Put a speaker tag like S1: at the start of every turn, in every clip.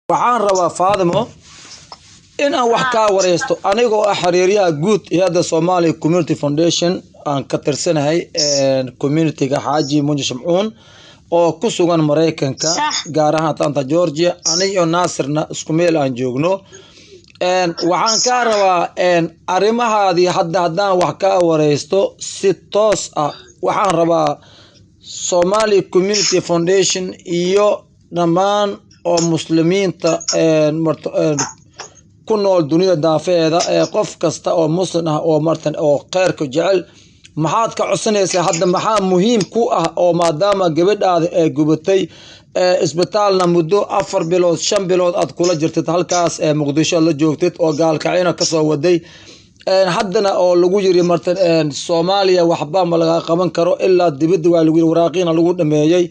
S1: Waxaan rabaa, Faadimo, in aan wax kaa wareysto anigoo ah xiriiryaha guud hay-adda Somali Community Foundation aan ka tirsanahay community-ga Xaaji Munji Shamcuun oo ku sugan Maraykanka, gaar ahaan Atlanta, Georgia. Aniga iyo Naasirna isku meel aan joogno. Waxaan kaa rabaa arrimahaadii hadda haddaan wax kaa wareysto si toos ah. Waxaan rabaa Somali Community Foundation iyo dhammaan oo muslimiinta ku nool dunida daafeeda ee qof kasta oo muslim ah oo martan oo kheyrka jecel, maxaad ka codsanaysaa hadda? Maxaa muhiim ku ah oo maadaama gabadhaada ee gubatay, isbitaalna muddo 4 bilood, 5 bilood aad kula jirtid halkaas ee Muqdisho la joogtid oo Gaalkacina kasoo waday, haddana oo lagu yiri martan Soomaaliya waxba ma laga qaban karo ilaa dibadda waa lagu yiri, waraaqiina lagu dhameeyey,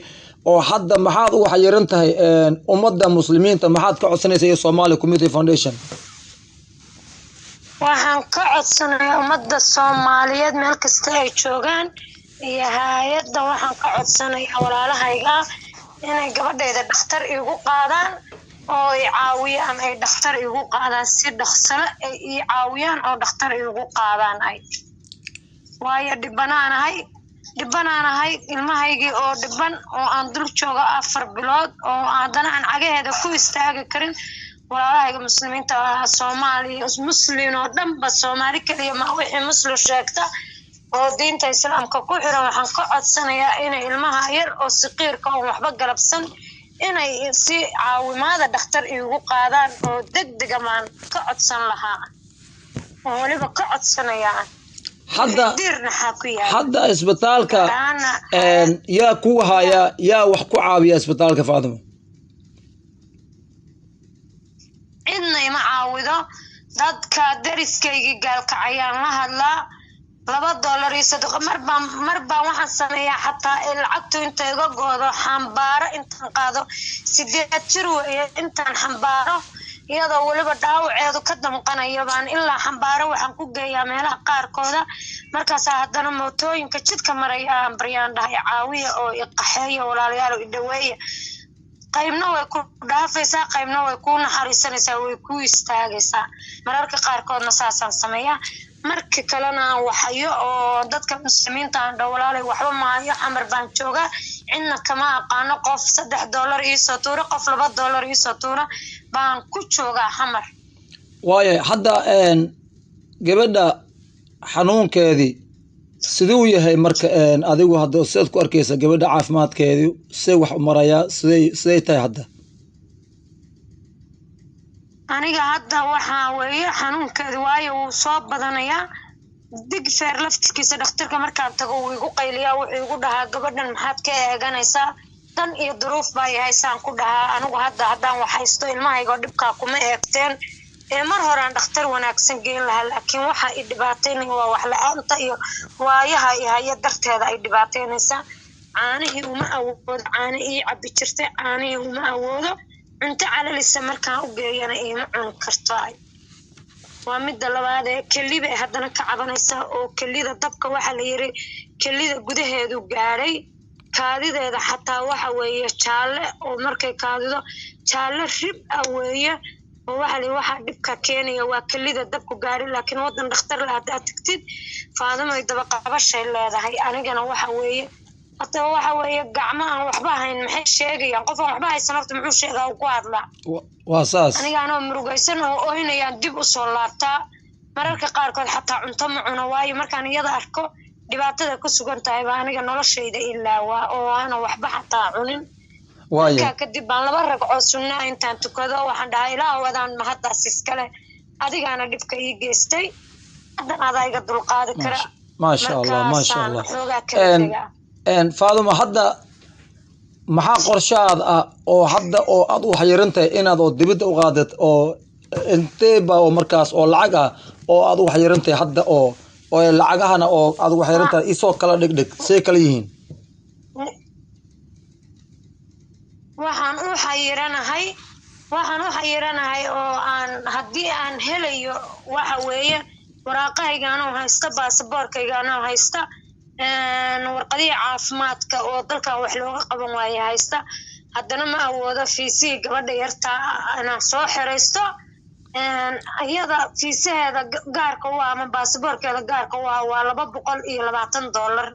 S1: oo hadda maxaad u waxyiran tahay? Ummadda muslimiinta maxaad ka codsanaysa iyo Somali Community Foundation?
S2: Waxaan ka codsanayaa ummadda Soomaaliyeed meel kasta ay joogaan iyo hay-adda, waxaan ka codsanayaa walaalahayga inay gabadhayda dhakhtar iigu qaadaan oo ay caawiyaan, ay dhakhtar iigu qaadaan si dhaqsale, ay ii caawiyaan oo dhakhtar iigu qaadaan. Ay waayo dhibanaanahay, dhibanaanahay ilmahaygii oo dhiban oo aan dul joogo 4 bilood oo haddana aan cagaheeda ku istaagi karin. Walaalahayga muslimiinta Soomaaliya, muslin oo dhanba, Soomaali keliya ma, wixii muslim sheegta oo diinta islaamka ku xiran, waxaan ka codsanayaa inay ilmaha yar oo siqiirka oo waxba galabsan inay si caawimaada dhakhtar iigu qaadaan oo deg dega maan ka codsan lahaa oo weliba ka codsanayaa.
S1: Hadda
S2: diirnaxaa ku yaala.
S1: Hadda isbitaalka yaa ku haya, yaa wax ku caawiya isbitaalka, Faatimo?
S2: Cidna ima caawido. Dadka dariskaygii Gaalkacayaan la hadlaa, $2 iyo sadaqa. Marbaan waxaan sameeyaa xataa lacagtu inta iga goodo xambaaro intaan qaado, 8 jir weeye, intaan xambaaro iyadoo weliba dhaawaceedu ka damqanayo baan ilaa xambaaro waxaan ku geeyaa meelaha qaarkooda. Markaasaa haddana mootooyinka jidka maraya aan baryaan, dhahay caawiya oo iqaxeeya, walaalayaal, oo idhaweeya. Qaybna way ku dhaafaysaa, qaybna way ku naxariisanaysaa, way ku istaagaysaa. Mararka qaarkoodna saasaan sameeyaa. Marka kalena aan waxayo oo dadka muslimiinta aan dhaho, walaalay, waxba maayo, Xamar baan joogaa, cidna kama aqaano, qof $3 iisoo tuura, qof $2 iisoo tuura baan ku joogaa Xamar.
S1: Waayo hadda gabadha xanuunkeedii siduu yahay? Marka adigu hadda sidaad ku arkaysa gabadha caafimaadkeedii, sidee wax u marayaa, siday tahay hadda?
S2: Aniga hadda waxaa weeye xanuunkeedu waayo wuu soo badanayaa. Digfeer laftirkiisa dhakhtarka markaan tago wuu igu qayliyaa, wuxuu igu dhahaa, "Gabadhan maxaad ka eeganaysaa?" Dan iyo duruuf baa yahaysaan ku dhahaa. Anigu hadda haddaan wax haysto ilmahayga oo dhibkaa kuma eegteen ee mar horaan dhakhtar wanaagsan geyn lahaa, laakiin waxa i dhibaataynaya waa wax la-aanta iyo waayaha i haya darteeda ay dhibaataynaysaa. Caanihii uma awoodo, caano ii cabi jirtay, caanihii uma awoodo. Cunto calalisa markaan u geeyana iima cuni karto. Ay waa midda labaad ee keli bay haddana ka cabanaysaa oo kelida dabka waxaa la yiri kelida gudaheedu gaadhay. Kaadideeda xataa waxa weeye jaalle, oo markay kaadido jaalle rib ah weeye, oo waxa la waxaa dhibka keenaya waa kelida dabku gaadhay. Laakiin waddan dhakhtar la haddaad tagtid, Faadimoy, dabaqabashay leedahay. Anigana waxa weeye haddaba waxa weeye gacmo aan waxba hayn maxay sheegayaan? Qof aan waxba haysan horta muxuu sheegaa uu ku hadlaa?
S1: Waa saas.
S2: Aniga anoo murugaysan oo oynayaan dib usoo laabtaa. Mararka qaarkood xataa cunto ma cuno, waayo markaan iyada arko dhibaatada ku sugan tahay baa aniga noloshayda ilaawaa oo aanan waxba xataa cunin. Markaa kadib baan 2 ragcoo sunnaa intaan tukado waxaan dhahaa, "Ilaahu adaan mahaddaas iskale, adigaana dhibka ii geystay, haddana adaa iga dulqaadi kara."
S1: Maasha Allah, maasha
S2: Markaasaan
S1: Allah.
S2: xoogaa kala tegaa.
S1: Faaduma, hadda maxaa qorshahaad ah oo hadda oo aad u waxyiran tahay inaad oo dibadda u qaadid, oo intee ba oo markaas oo lacag ah oo aad u waxyiran tahay hadda, oo lacagahana oo aad u waxyiran tahay isoo kala dhigdhig, say kala yihiin?
S2: Waxaan u xayiranahay oo aan haddii aan helayo waxa weeye waraaqahayga anoo haysta, baasaboorkayga anoo haysta, warqadihii caafimaadka oo dalkan wax looga qaban waaye haysta. Haddana ma awoodo fiisihii gabadha yartaa inaan soo xiraysto. Iyada fiisaheeda gaarka u ah ama baasaboorkeeda gaarka u ah waa $220.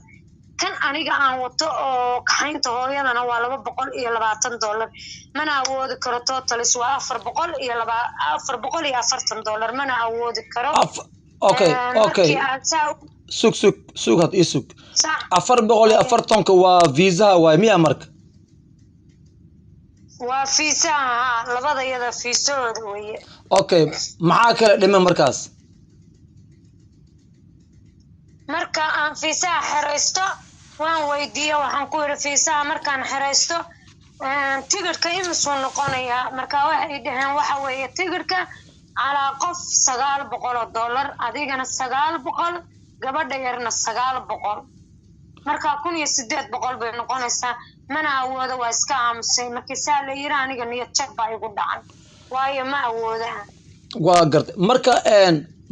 S2: Kan aniga aan wato oo kaxaynta hooyadana waa $220. Mana awoodi karo. Totalis waa afar boqol iyo laba $440. Mana awoodi karo.
S1: Okay, okay.
S2: Markii aan saa
S1: Sug, sug, sug, had ii sug.
S2: Saa
S1: 440-ka waa viisaha waay miya marka?
S2: Waa fiisaha, haa, labada iyada fiisahooda weeye.
S1: Okay, maxaa kale dhiman markaas?
S2: Marka aan fiisaha xeraysto, waan weydiiye, waxaan ku yidhi, fiisaha markaan xeraysto, tigidhka imisuu noqonayaa? Marka waxay dhaheen, waxa weeye tigidhka calaa qof $900, adigana 900, gabadha yarna 900. Marka 1800 bay noqonaysaa. Mana awoodo, waa iska aamusay. Markii saa la yiri, aniga niyad jab baa igu dhacay, waayo ma awoodaan.
S1: Waa gartay. Marka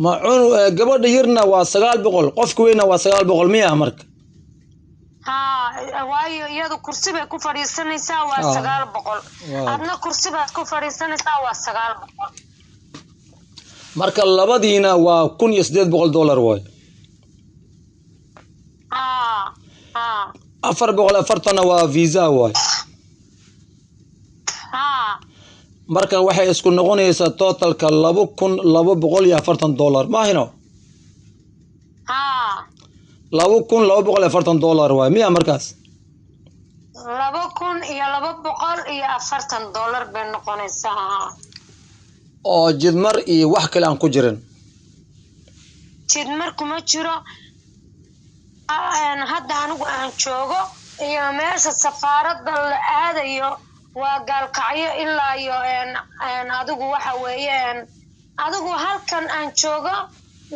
S1: ma cunu gabadha yarna waa 900, qofka weynna waa 900 miya marka?
S2: Haa, waayo iyadu kursi bay ku fadhiisanaysaa, waa 900. Adna kursi baad ku fadhiisanaysaa, waa 900.
S1: Marka labadiina waa $1800 waay.
S2: Haa, haa.
S1: 440-na waa visa waay.
S2: Haa.
S1: Marka waxay isku noqonaysaa totalka $2,240, maahino?
S2: Haa.
S1: $2,240 waay miya markaas?
S2: $2,240 bay noqonaysaa, haa.
S1: Oo jidmar iyo wax kale aan ku jirin?
S2: Jidmar kuma jiro. Hadda anigu aan joogo iyo meesha safaaradda la aadayo waa Gaalkacyo ilaa iyo adigu waxa weeye adigu halkan aan joogo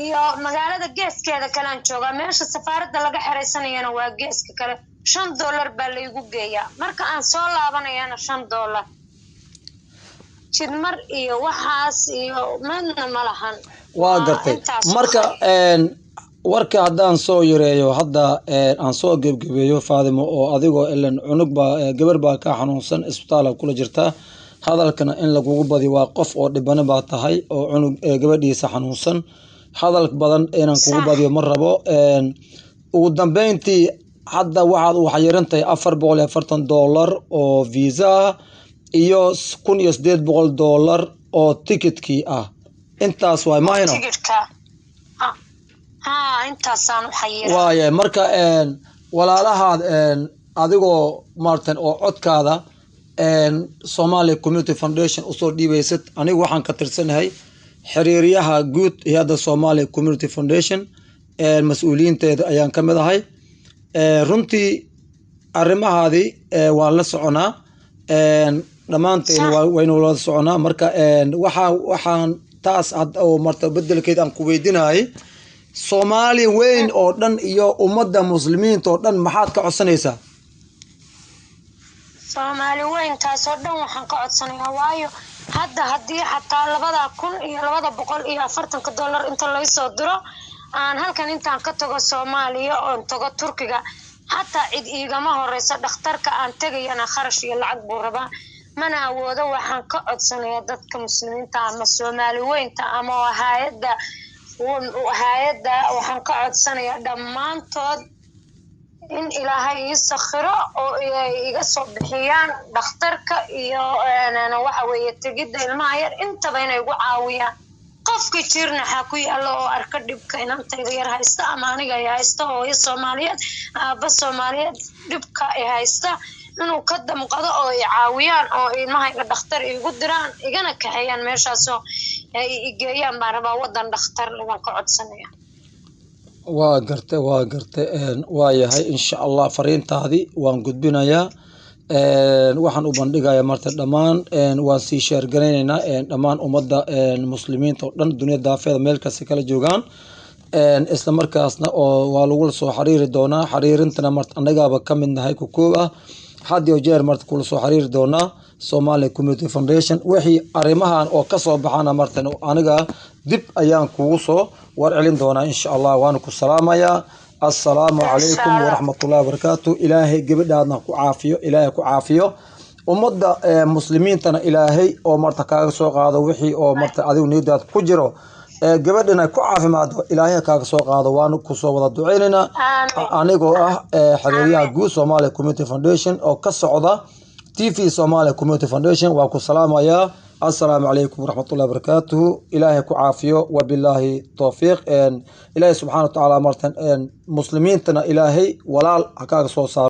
S2: iyo magaalada geeskeeda kale aan joogaa. Meesha safaaradda laga xeraysanayana waa geeska kale. $5 baa laygu geeyaa. Marka aan soo laabanayana $5. Jidmar iyo waxaas iyo midna ma lahan.
S1: Waa gartay.
S2: Intaas.
S1: Marka warka haddaan soo yareeyo, hadda aan soo gebgebeeyo, Faadimo, oo adigoo ilan cunug baa gabar baa kaa xanuunsan, isbitaala kula jirta, hadalkana in lagugu badiyo waa qof oo dhibano baa tahay oo cunug gabadhiisa xanuunsan, hadal badan inaan kugu badiyo ma rabo. Ugu dambeyntii, hadda waxaad u xayiran tahay $440 oo visa ah iyo $1800 oo tikitkii ah. Intaas waay, maahino?
S2: Tigidhka, haa, intaasaan u xayiray.
S1: Waaye marka walaalahaad adigoo maaratan oo codkaada Somalia Community Foundation usoo dhiibaysad, anigu waxaan ka tirsanahay xiriiryaha guud hay-adda Somalia Community Foundation, mas-uuliyiinteeda ayaan ka mid ahay. Runtii arrimahaadii waan la soconaa, dhammaanteen waynu la soconaa. Marka waxaan taas oo marta bedelkeed aan ku weydiinayay, Soomaali weyn oo dhan iyo ummadda muslimiinta oo dhan maxaad ka codsanaysaa?
S2: Soomaali weyn taasoo dhan waxaan ka codsanayaa, waayo hadda haddii xataa $2,240 inta laysoo diro, aan halkan intaan ka tago Soomaaliya oon tago Turkiga, xataa cid iigama horeyso. Dhakhtarka aan tegayana kharash iyo lacag buu rabaa, mana awoodo. Waxaan ka codsanayaa dadka muslimiinta ama Soomaali weynta ama hay-adda, waxaan ka codsanayaa dhammaantood in Ilaahay ii sakhiro oo ay iga soo bixiyaan dhakhtarka iyo waxa weeye tegidda ilmaha yar, intaba inay igu caawiyaan. Qofka jirnaxa ku yaalla oo arka dhibka inantayda yar haysta ama aniga ay haysta, hooyo Soomaaliyeed, aabba Soomaaliyeed, dhibka ay haysta inuu ka damqado oo ay caawiyaan oo ilmahayga dhakhtar iigu diraan, igana kaxeeyaan meeshaasoo ay igeeyaan baan rabaa waddan dhakhtar baan ka codsanaya.
S1: Waa gartay, waa gartay. Waa yahay, insha Allah fariintaadii waan gudbinayaa. Waxaan u bandhigayaa marta dhammaan, waan sii sheergaraynaynaa dhammaan ummadda muslimiinta oo dhan dunida daafeeda meel kasta kala joogaan. Isla markaasna oo waa lagula soo xiriiri doonaa. Xiriirintana marta annagaaba ka mid nahay ku koob ah, had iyo jeer marta kula soo xiriiri doonaa Somali Community Foundation. Wixii arrimahan oo kasoo baxana martan aniga dib ayaan kugu soo warcelin doonaa, insha Allah. Waana ku salaamayaa. Assalaamu calaykum waraxmatullahi wabarakaatu. Ilaahay gabadhaadna ku caafiyo, Ilaahay ku caafiyo. Ummadda muslimiintana Ilaahay oo marta kaaga soo qaado wixii oo marta adigu niyadaad ku jiro, gabadhana ku caafimaado, Ilaahay kaaga soo qaado. Waanu kusoo wada duceynaynaa.
S2: Aamin.
S1: Anigoo ah xiriiryaha guud Somalia Community Foundation oo ka socda TV Somalia Community Foundation, waa ku salaamayaa. Assalaamu calaykum waraxmatullahi wabarakaatuhu. Ilaahay ku caafiyo, wabilaahi towfiiq. Ilaahay subxaana wa tacaala martan muslimiintana Ilaahay walaal ha kaaga soo saaro.